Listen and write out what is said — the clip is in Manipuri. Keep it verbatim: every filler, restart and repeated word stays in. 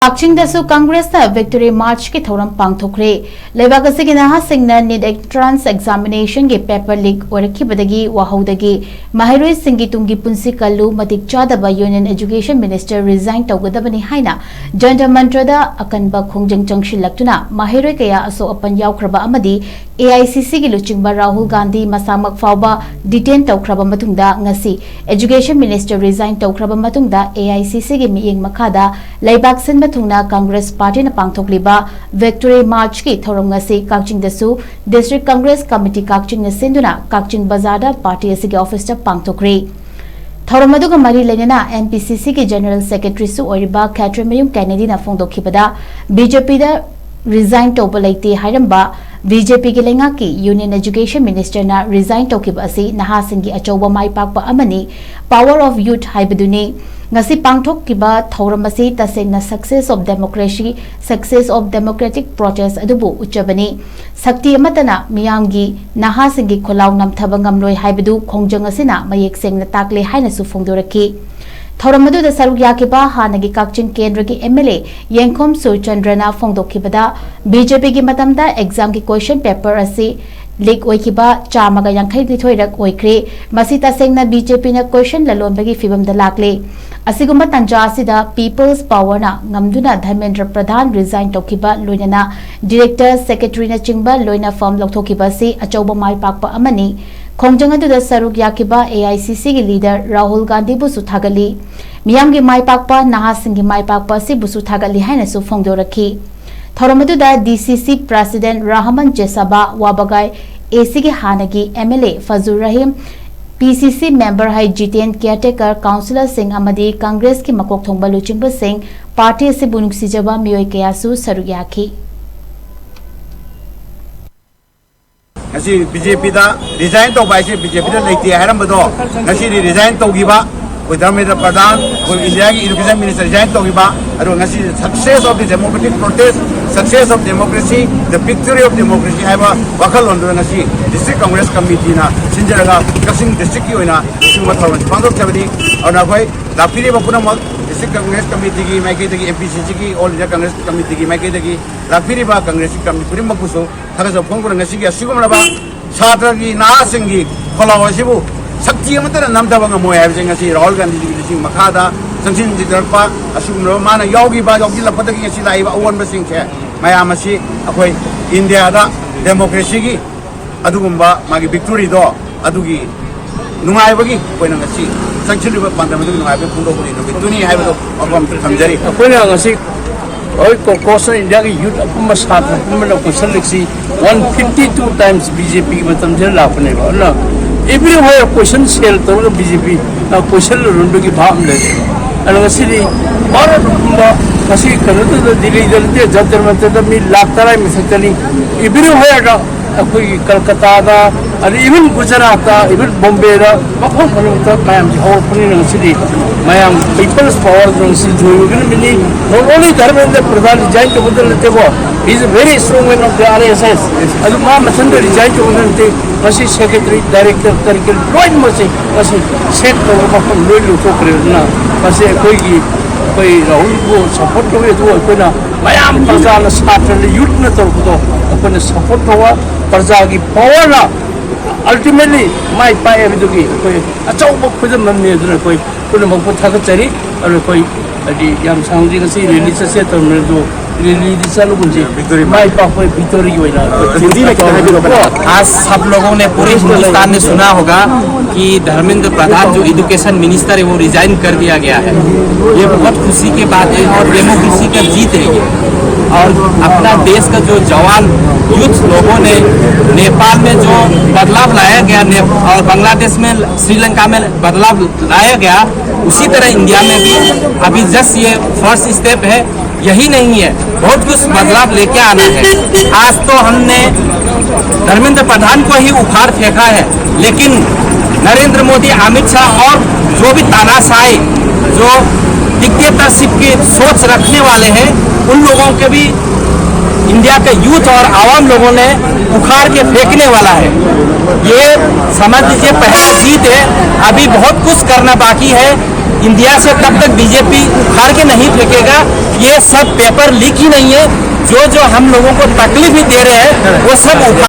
ꯀꯛꯆꯤꯡꯗꯁꯨ ꯀꯪꯒ꯭ꯔꯦꯁꯅ ꯚꯤꯛꯇꯣꯔꯤ ꯃꯥꯔꯆꯀꯤ ꯊꯧꯔꯝ ꯄꯥꯡꯊꯣꯛꯈ꯭ꯔꯦ꯫ ꯂꯩꯕꯥꯛ ꯑꯁꯤꯒꯤ ꯅꯍꯥꯁꯤꯡꯅ ꯅꯤꯠ ꯑꯦꯟꯇ꯭ꯔꯥꯟꯁ ꯑꯦꯛꯖꯥꯃꯤꯅꯦꯁꯟꯒꯤ ꯄꯦꯄꯔ ꯂꯤꯛ ꯑꯣꯏꯔꯛꯈꯤꯕꯗꯒꯤ ꯋꯥꯍꯧꯗꯒꯤ ꯃꯍꯩꯔꯣꯏꯁꯤꯡꯒꯤ ꯇꯨꯡꯒꯤ ꯄꯨꯟꯁꯤ ꯀꯜꯂꯨ, ꯃꯇꯤꯛ ꯆꯥꯗꯕ ꯌꯨꯅꯤꯌꯟ ꯑꯦꯖꯨꯀꯦꯁꯟ ꯃꯤꯅꯤꯁꯇꯔ ꯔꯤꯖꯥꯏꯟ ꯇꯧꯒꯗꯕꯅꯤ ꯍꯥꯏꯅ ꯖꯟꯇꯔ ꯃꯟꯇ꯭ꯔꯗ ꯑꯀꯟꯕ ꯈꯣꯡꯖꯪ ꯆꯪꯁꯤꯜꯂꯛꯇꯨꯅ ꯃꯍꯩꯔꯣꯏ ꯀꯌꯥ ꯑꯁꯣꯛ ꯑꯄꯟ ꯌꯥꯎꯈ꯭ꯔꯕ ꯑꯃꯗꯤ ꯑꯦ ꯑꯥꯏ ꯁꯤ ꯁꯤꯒꯤ ꯂꯨꯆꯤꯡꯕ ꯔꯥꯍꯨꯜ ꯒꯥꯟꯙꯤ ꯃꯁꯥꯃꯛ ꯐꯥꯎꯕ ꯗꯤꯇꯦꯟ ꯇꯧꯈ꯭ꯔꯕ ꯃꯇꯨꯡꯗ ꯉꯁꯤ ꯑꯦꯖꯨꯀꯦꯁꯟ ꯃꯤꯅꯤꯁꯇꯔ ꯔꯤꯖꯥꯏꯟ ꯇꯧꯈ꯭ꯔꯕ ꯃꯇꯨꯡꯗ ꯑꯦ ꯑꯥꯏ ꯁꯤ ꯁꯤꯒꯤ ꯃꯤꯠꯌꯦꯡ ꯃꯈꯥꯗ ꯂꯩꯕꯥꯛ ꯁꯤꯟꯕ ꯊꯨꯡꯅ ꯀꯪꯒ꯭ꯔꯦꯁ ꯄꯥꯔꯇꯤꯅ ꯄꯥꯡꯊꯣꯛꯂꯤꯕ ꯚꯤꯛꯇꯣꯔꯤ ꯃꯥꯔꯆꯀꯤ ꯊꯧꯔꯝ ꯉꯁꯤ ꯀꯛꯆꯤꯡꯗꯁꯨ ꯗꯤꯁꯇ꯭ꯔꯤꯛ ꯀꯪꯒ꯭ꯔꯦꯁ ꯀꯃꯤꯇꯤ ꯀꯛꯆꯤꯡꯅ ꯁꯤꯟꯗꯨꯅ ꯀꯛꯆꯤꯡ ꯕꯖꯥꯔꯗ ꯄꯥꯔꯇꯤ ꯑꯁꯤꯒꯤ ꯑꯣꯐꯤꯁꯇ ꯄꯥꯡꯊꯣꯛꯈ꯭ꯔꯦ꯫ ꯊꯧꯔꯝ ꯑꯗꯨꯒ ꯃꯔꯤ ꯂꯩꯅꯅ ꯑꯦꯟ ꯄꯤ ꯁꯤ ꯁꯤꯒꯤ ꯖꯦꯅꯔꯦꯜ ꯁꯦꯀ꯭ꯔꯦꯇꯔꯤꯁꯨ ꯑꯣꯏꯔꯤꯕ ꯈꯦꯇ꯭ꯔꯤꯃꯌꯨꯝ ꯀꯦꯅꯦꯗꯤꯅ ꯐꯣꯡꯗꯣꯛꯈꯤꯕꯗ, ꯕꯤ ꯖꯦ ꯄꯤꯗ ꯔꯤꯖꯥꯏꯟ ꯇꯧꯕ ꯂꯩꯇꯦ ꯍꯥꯏꯔꯝꯕ ꯕꯤ ꯖꯦ ꯄꯤꯒꯤ ꯂꯩꯉꯥꯛꯀꯤ ꯌꯨꯅꯤꯌꯟ ꯑꯦꯖꯨꯀꯦꯁꯟ ꯃꯤꯅꯤꯁꯇꯔꯅ ꯔꯤꯖꯥꯏꯟ ꯇꯧꯈꯤꯕ ꯑꯁꯤ ꯅꯍꯥꯁꯤꯡꯒꯤ ꯑꯆꯧꯕ ꯃꯥꯏ ꯄꯥꯛꯄ ꯑꯃꯅꯤ, power of youth ꯍꯥꯏꯕꯗꯨꯅꯤ꯫ ꯉꯁꯤ ꯄꯥꯡꯊꯣꯛꯈꯤꯕ ꯊꯧꯔꯝ ꯑꯁꯤ ꯇꯁꯦꯡꯅ success of democracy, success of democratic protest ꯑꯗꯨꯕꯨ ꯎꯠꯆꯕꯅꯤ꯫ ꯁꯛꯇꯤ ꯑꯃꯠꯇꯅ ꯃꯤꯌꯥꯝꯒꯤ, ꯅꯍꯥꯁꯤꯡꯒꯤ ꯈꯣꯜꯂꯥꯎ ꯅꯝꯊꯕ ꯉꯝꯂꯣꯏ ꯍꯥꯏꯕꯗꯨ ꯈꯣꯡꯖꯪ ꯑꯁꯤꯅ ꯃꯌꯦꯛ ꯁꯦꯡꯅ ꯇꯥꯛꯂꯦ ꯍꯥꯏꯅꯁꯨ ꯐꯣꯡꯗꯣꯔꯛꯈꯤ꯫ ꯊꯧꯔꯝ ꯑꯗꯨꯗ ꯁꯔꯨꯛ ꯌꯥꯈꯤꯕ ꯍꯥꯟꯅꯒꯤ ꯀꯛꯆꯤꯡ ꯀꯦꯟꯗ꯭ꯔꯒꯤ ꯑꯦꯝ ꯑꯦꯜ ꯑꯦ ꯌꯦꯡꯈꯣꯝ ꯁꯨꯔꯆꯟꯗ꯭ꯔꯅ ꯐꯣꯡꯗꯣꯛꯈꯤꯕꯗ, ꯕꯤ ꯖꯦ ꯄꯤꯒꯤ ꯃꯇꯝꯗ ꯑꯦꯛꯖꯥꯝꯒꯤ ꯀꯣꯏꯁꯟ ꯄꯦꯄꯔ ꯑꯁꯤ ꯂꯤꯛ ꯑꯣꯏꯈꯤꯕ ꯆꯥꯝꯃꯒ ꯌꯥꯡꯈꯩ ꯅꯤꯊꯣꯏꯔꯛ ꯑꯣꯏꯈ꯭ꯔꯦ꯫ ꯃꯁꯤ ꯇꯁꯦꯡꯅ ꯕꯤ ꯖꯦ ꯄꯤꯅ ꯀꯣꯏꯁꯟ ꯂꯂꯣꯟꯕꯒꯤ ꯐꯤꯕꯝꯗ ꯂꯥꯛꯂꯦ꯫ ꯑꯁꯤꯒꯨꯝꯕ ꯇꯥꯟꯖꯥ ꯑꯁꯤꯗ People's Powerꯅ ꯉꯝꯗꯨꯅ ꯙꯔꯃꯦꯟꯗ꯭ꯔ ꯄ꯭ꯔꯙꯥꯟ ꯔꯤꯖꯥꯏꯟ ꯇꯧꯈꯤꯕ, ꯂꯣꯏꯅꯅ ꯗꯤꯔꯦꯛꯇꯔ, ꯁꯦꯀ꯭ꯔꯦꯇꯔꯤꯅꯆꯤꯡꯕ ꯂꯣꯏꯅ ꯐꯝ ꯂꯧꯊꯣꯛꯈꯤꯕ ꯑꯁꯤ ꯑꯆꯧꯕ ꯃꯥꯏ ꯄꯥꯛꯄ ꯑꯃꯅꯤ꯫ ꯈꯣꯡꯖꯪ ꯑꯗꯨꯗ ꯁꯔꯨꯛ ꯌꯥꯈꯤꯕ ꯑꯦ ꯑꯥꯏ ꯁꯤ ꯁꯤꯒꯤ ꯂꯤꯗꯔ ꯔꯥꯍꯨꯜ ꯒꯥꯟꯙꯤꯕꯨꯁꯨ ꯊꯥꯒꯠꯂꯤ꯫ ꯃꯤꯌꯥꯝꯒꯤ ꯃꯥꯏ ꯄꯥꯛꯄ, ꯅꯍꯥꯁꯤꯡꯒꯤ ꯃꯥꯏ ꯄꯥꯛꯄ ꯑꯁꯤꯕꯨꯁꯨ ꯊꯥꯒꯠꯂꯤ ꯍꯥꯏꯅꯁꯨ ꯐꯣꯡꯗꯣꯔꯛꯈꯤ꯫ ꯊꯧꯔꯝ ꯑꯗꯨꯗ ꯗꯤ ꯁꯤ ꯁꯤ ꯄ꯭ꯔꯦꯁꯤꯗꯦꯟꯠ ꯔꯍꯃꯟ ꯖꯦꯁꯥꯕꯥ, ꯋꯥꯕꯒꯥꯏ ꯑꯦ ꯁꯤꯒꯤ ꯍꯥꯟꯅꯒꯤ ꯑꯦꯝ ꯑꯦꯜ ꯑꯦ ꯐꯖꯨꯔ ꯔꯍꯤꯝ, ꯄꯤ ꯁꯤ ꯁꯤ ꯃꯦꯝꯕꯔ ꯍꯩ ꯖꯤꯇꯦꯟ, ꯀꯤꯌꯔꯇꯦꯀꯔ ꯀꯥꯎꯟꯁꯤꯂꯔꯁꯤꯡ ꯑꯃꯗꯤ ꯀꯪꯒ꯭ꯔꯦꯁꯀꯤ ꯃꯀꯣꯛ ꯊꯣꯡꯕ ꯂꯨꯆꯤꯡꯕꯁꯤꯡ ꯄꯥꯔꯇꯤ ꯑꯁꯤꯕꯨ ꯅꯨꯡꯁꯤꯖꯕ ꯃꯤꯑꯣꯏ ꯀꯌꯥꯁꯨ ꯁꯔꯨꯛ ꯌꯥꯈꯤ꯫ ꯉꯁꯤ ꯕꯤ ꯖꯦ ꯄꯤꯗ ꯔꯤꯖꯥꯏꯟ ꯇꯧꯕ ꯍꯥꯏꯁꯦ ꯕꯤ ꯖꯦ ꯄꯤꯗ ꯂꯩꯇꯦ ꯍꯥꯏꯔꯝꯕꯗꯣ ꯉꯁꯤꯗꯤ ꯔꯤꯖꯥꯏꯟ ꯇꯧꯈꯤꯕ ꯑꯩꯈꯣꯏ ꯙꯔꯃꯦꯟꯗ꯭ꯔ ꯄ꯭ꯔꯙꯥꯟ, ꯑꯩꯈꯣꯏ ꯏꯟꯗꯤꯌꯥꯒꯤ ꯏꯗꯨꯀꯦꯁꯟ ꯃꯤꯅꯤꯁꯇꯔ ꯔꯤꯖꯥꯏꯟ ꯇꯧꯈꯤꯕ, ꯑꯗꯨꯒ ꯉꯁꯤ success of the democratic protest, success of democracy, the victory of democracy ꯍꯥꯏꯕ ꯋꯥꯈꯜꯂꯣꯟꯗꯨꯗ ꯉꯁꯤ ꯗꯤꯁꯇ꯭ꯔꯤꯛ ꯀꯪꯒ꯭ꯔꯦꯁ ꯀꯃꯤꯇꯤꯅ ꯁꯤꯟꯖꯔꯒ ꯀꯛꯆꯤꯡ ꯗꯤꯁꯇ꯭ꯔꯤꯛꯀꯤ ꯑꯣꯏꯅ ꯁꯤꯒꯨꯝꯕ ꯊꯧꯔꯝꯁꯤ ꯄꯥꯡꯊꯣꯛꯆꯕꯅꯤ꯫ ꯑꯗꯨꯅ ꯑꯩꯈꯣꯏ ꯂꯥꯛꯄꯤꯔꯤꯕ ꯄꯨꯝꯅꯃꯛ ꯀꯪꯒ꯭ꯔꯦꯁ ꯀꯃꯤꯇꯤꯒꯤ ꯃꯥꯏꯀꯩꯗꯒꯤ, ꯑꯦꯝ ꯄꯤ ꯁꯤ ꯁꯤꯒꯤ, ꯑꯣꯜ ꯏꯟꯗꯤꯌꯥ ꯀꯪꯒ꯭ꯔꯦꯁ ꯀꯃꯤꯇꯤꯒꯤ ꯃꯥꯏꯀꯩꯗꯒꯤ ꯂꯥꯛꯄꯤꯔꯤꯕ ꯀꯪꯒ꯭ꯔꯦꯁꯀꯤ ꯀꯃꯤꯇꯤ ꯈꯨꯗꯤꯡꯃꯛꯄꯨꯁꯨ ꯊꯥꯒꯠꯆꯕ ꯐꯣꯡꯗꯨꯅ, ꯉꯁꯤꯒꯤ ꯑꯁꯤꯒꯨꯝꯂꯕ ꯁꯥꯇ꯭ꯔꯒꯤ, ꯅꯍꯥꯁꯤꯡꯒꯤ ꯈꯣꯜꯂꯥꯎ ꯑꯁꯤꯕꯨ ꯁꯛꯇꯤ ꯑꯃꯠꯇꯅ ꯅꯝꯊꯕ ꯉꯝꯃꯣꯏ ꯍꯥꯏꯕꯁꯦ ꯉꯁꯤ ꯔꯥꯍꯨꯜ ꯒꯥꯟꯙꯤꯒꯤ ꯂꯨꯆꯤꯡ ꯃꯈꯥꯗ ꯆꯪꯁꯤꯟꯕꯤꯔꯛꯄ, ꯑꯁꯤꯒꯨꯝꯂꯕ ꯃꯥꯅ ꯌꯥꯎꯈꯤꯕ, ꯌꯥꯎꯁꯤꯜꯂꯛꯄꯗꯒꯤ ꯉꯁꯤ ꯂꯥꯛꯏꯕ ꯑꯑꯣꯟꯕꯁꯤꯡꯁꯦ, ꯃꯌꯥꯝ ꯑꯁꯤ ꯑꯩꯈꯣꯏ ꯏꯟꯗꯤꯌꯥꯗ ꯗꯦꯃꯣꯀ꯭ꯔꯦꯁꯤꯒꯤ ꯑꯗꯨꯒꯨꯝꯕ ꯃꯥꯒꯤ ꯚꯤꯛꯇꯣꯔꯤꯗꯣ, ꯑꯗꯨꯒꯤ ꯅꯨꯡꯉꯥꯏꯕꯒꯤ ꯑꯩꯈꯣꯏꯅ ꯉꯁꯤ ꯆꯪꯁꯤꯜꯂꯤꯕ ꯄꯥꯟꯗꯝ ꯑꯗꯨꯒꯤ ꯅꯨꯡꯉꯥꯏꯕꯒꯤ ꯐꯣꯡꯗꯣꯛꯄꯒꯤ ꯅꯨꯃꯤꯠꯇꯨꯅꯤ ꯍꯥꯏꯕꯗꯣ ꯋꯥꯐꯝ ꯊꯝꯖꯔꯤ꯫ ꯑꯩꯈꯣꯏꯅ ꯉꯁꯤ ꯍꯣꯏ, ꯀꯣ-, ꯀꯣꯁꯅ ꯏꯟꯗꯤꯌꯥꯒꯤ ꯌꯨꯠ ꯑꯄꯨꯝꯕ, ꯁꯥꯇ꯭ꯔ ꯄꯨꯝꯕꯅ ꯀꯣꯏꯁꯜꯂꯤꯁꯤ one fifty two times B J ꯄꯤꯒꯤ ꯃꯇꯝꯁꯤꯗ ꯂꯥꯛꯄꯅꯦꯕ꯫ ꯑꯗꯨꯅ ꯑꯦꯚ꯭ꯔꯤꯋꯦꯌꯔ ꯀꯣꯏꯁꯟ ꯁꯦꯜ ꯇꯧꯔꯒ ꯕꯤ ꯖꯦ ꯄꯤ ꯀꯣꯏꯁꯜꯂꯔꯣꯟꯕꯒꯤ ꯚꯥꯕ ꯑꯃ ꯂꯩ꯫ ꯑꯗꯨꯅ ꯉꯁꯤꯗꯤ ꯚꯥꯔꯠ ꯄꯨꯝꯕ, ꯉꯁꯤ ꯀꯩꯅꯣꯗꯨꯗ, ꯗꯤꯜꯂꯤꯗ ꯅꯠꯇꯦ, ꯖꯟꯇꯔ ꯃꯟꯇꯔꯗ ꯃꯤ ꯂꯥꯛ ꯇꯔꯥꯒꯤ ꯃꯊꯛꯇꯅꯤ꯫ ꯑꯦꯚ꯭ꯔꯤꯋꯦꯌꯔꯗ ꯑꯩꯈꯣꯏꯒꯤ ꯀꯜꯀꯇꯥꯗ, ꯑꯗꯩ ꯏꯚꯟ ꯒꯨꯖꯔꯥꯠꯇ, ꯏꯚꯟ ꯕꯣꯝꯕꯦꯗ, ꯃꯐꯝ ꯈꯨꯗꯤꯡꯃꯛꯇ ꯃꯌꯥꯝꯁꯦ ꯍꯧꯔꯛꯄꯅꯤꯅ ꯉꯁꯤꯗꯤ ꯃꯌꯥꯝ ꯄꯤꯄꯜꯁ ꯄꯥꯋꯔꯗꯨꯅ ꯉꯁꯤ ꯖꯣꯏ ꯑꯣꯏꯕ ꯅꯨꯃꯤꯠꯅꯤ꯫ Not only Dharmendra Pradhan resign ꯇꯧꯕꯗ ꯅꯠꯇꯦꯀꯣ, he is a very strong man of the R S S꯫ ꯑꯗꯨ ꯃꯥ ꯃꯊꯟꯇ ꯔꯤꯖꯥꯏꯟ ꯇꯧꯕꯗ ꯅꯠꯇꯦ, ꯉꯁꯤ ꯁꯦꯀ꯭ꯔꯦꯇꯔꯤ, ꯗꯥꯏꯔꯦꯛꯇꯔ, ꯀꯔꯤ ꯀꯔꯤ ꯂꯣꯏꯅꯃꯛꯁꯦ ꯉꯁꯤ ꯁꯦꯛ ꯇꯧꯕ ꯃꯐꯝ ꯂꯣꯏ ꯂꯧꯊꯣꯛꯈ꯭ꯔꯦ꯫ ꯑꯗꯨꯅ ꯃꯁꯤ ꯑꯩꯈꯣꯏꯒꯤ, ꯑꯩꯈꯣꯏ ꯔꯥꯍꯨꯜꯕꯨ ꯁꯄꯣꯔꯠ ꯇꯧꯋꯤ꯫ ꯑꯗꯨꯕꯨ ꯑꯩꯈꯣꯏꯅ ꯃꯌꯥꯝ ꯄ꯭ꯔꯖꯥꯅ, ꯁꯥꯇ꯭ꯔꯅ, ꯌꯨꯠꯅ ꯇꯧꯔꯛꯄꯗꯣ ꯑꯩꯈꯣꯏꯅ ꯁꯄꯣꯔꯠ ꯇꯧꯕ, ꯄ꯭ꯔꯖꯥꯒꯤ ꯄꯥꯋꯔꯅ ꯑꯜꯇꯤꯃꯦꯠꯂꯤ ꯃꯥꯏ ꯄꯥꯛꯑꯦ ꯍꯥꯏꯕꯗꯨꯒꯤ ꯑꯩꯈꯣꯏ ꯑꯆꯧꯕ ꯈꯨꯗꯝ ꯑꯃꯅꯤ꯫ ꯑꯗꯨꯅ ꯑꯩꯈꯣꯏ ꯄꯨꯝꯅꯃꯛꯄꯨ ꯊꯥꯒꯠꯆꯔꯤ꯫ ꯑꯗꯨ ꯑꯩꯈꯣꯏ ꯍꯥꯏꯗꯤ ꯌꯥꯝ ꯁꯥꯡꯗꯤ ꯉꯁꯤ ꯔꯦꯂꯤ ꯆꯠꯁꯦ ꯇꯧꯔꯝꯃꯦ, ꯑꯗꯨ ꯔꯦꯂꯤꯗꯤ ꯆꯠꯂꯨꯒꯨꯝꯁꯤ꯫ ꯚꯤꯛꯇꯣꯔꯤ ꯃꯥꯏ ꯄꯥꯛꯄ ꯚꯤꯛꯇꯣꯔꯤꯒꯤ ꯑꯣꯏꯅ ꯍꯤꯟꯗꯤ ꯂꯩꯈꯤꯗꯦ ꯍꯥꯏꯕꯤꯔꯛꯑꯣ꯫ आज सब लोगों ने, पूरे हिंदुस्तान ने सुना होगा कि धर्मेंद्र प्रधान जो एजुकेशन मिनिस्टर है, वो रिजाइन कर दिया गया है। ये बहुत खुशी की बात है और डेमोक्रेसी का जीत है ये। और अपना देश का जो जवान यूथ लोगों ने नेपाल में जो बदलाव लाया गया, ने-, और बांग्लादेश में, श्रीलंका में बदलाव लाया गया, उसी तरह इंडिया में भी अभी जस्ट ये फर्स्ट स्टेप है, यही नहीं है, बहुत कुछ बदलाव लेके आना है। आज तो हमने धर्मेंद्र प्रधान को ही उखाड़ फेंका है, लेकिन नरेंद्र मोदी, अमित शाह और जो भी तानाशाही, जो डिक्टेटरशिप की सोच रखने वाले हैं, उन लोगों के भी इंडिया के यूथ और आवाम लोगों ने उखाड़ के फेंकने वाला है। ये समझ लीजिए पहला जीत है, अभी बहुत कुछ करना बाकी है। इंडिया से तब तक बीजेपी उखाड़ के नहीं फेंकेगा। ये सब पेपर लीक ही नहीं है, जो जो हम लोगों को तकलीफ ही दे रहे हैं, वो सब उखाड़